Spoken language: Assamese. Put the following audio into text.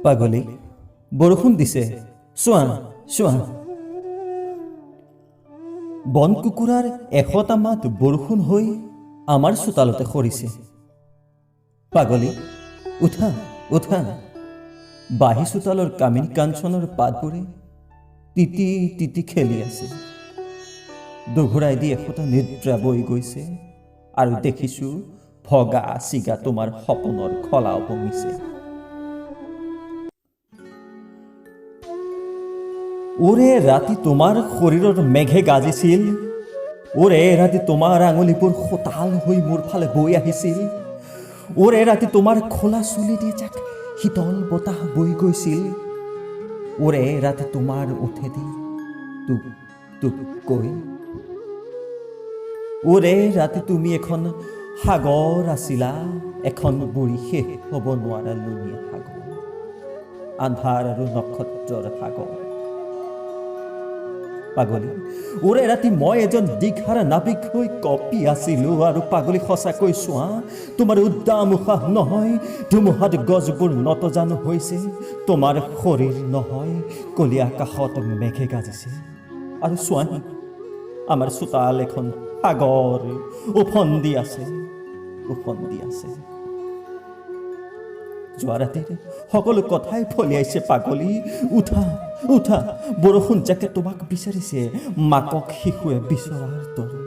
পাগলী, বৰষুণ দিছে, চোৱা চোৱা। বন কুকুৰাৰ 100টা মাত বৰষুণ হৈ আমাৰ চোতালতে সৰিছে। পাগলী, উঠা উঠা। বাহী চোতালৰ কামিনী কাঞ্চনৰ পাতবোৰে তিতি তিতি খেলি আছে। দুঘৰাই দি এসোঁতা নিদ্ৰা বৈ গৈছে আৰু দেখিছোঁ ভগা চিগা তোমাৰ সপোনৰ খলা ওপঙিছে। ওৰে ৰাতি তোমাৰ শৰীৰৰ মেঘে গাজিছিল। ওৰে ৰাতি তোমাৰ আঙুলিবোৰ সোতাল হৈ মোৰ ফালে বৈ আহিছিল। ওৰে ৰাতি তোমাৰ খোলা চুলি দি যাক শীতল বতাহ বৈ গৈছিল। ওৰে ৰাতি তোমাৰ ওঠেদি টুপ টুপকৈ। ওৰে ৰাতি তুমি এখন সাগৰ আছিলা, এখন বুৰি শেষ হ'ব নোৱাৰা লুণীয়া সাগৰ, আন্ধাৰ আৰু নক্ষত্ৰৰ সাগৰ। পাগলী, ওৰে ৰাতি মই এজন দিশহাৰা নাবিক হৈ কঁপি আছিলো। আৰু পাগলী, সঁচাকৈ চোৱা, তোমাৰ উদ্দাম উশাহ নহয়, ধুমুহাত গছবোৰ নতজানু হৈছে। তোমাৰ শৰীৰ নহয়, কলীয়া আকাশত মেঘে গাজিছে। আৰু চোৱাহি, আমাৰ চোতাল এখন সাগৰ ওফন্দি আছে, ওফন্দি আছে। যোৱা ৰাতিৰ সকলো কথাই ফলিয়াইছে। পাগলী, উঠা উঠা। বৰষুণ জাকে তোমাক বিচাৰিছে, মাকক শিশুৱে বিচৰাৰ দৰে।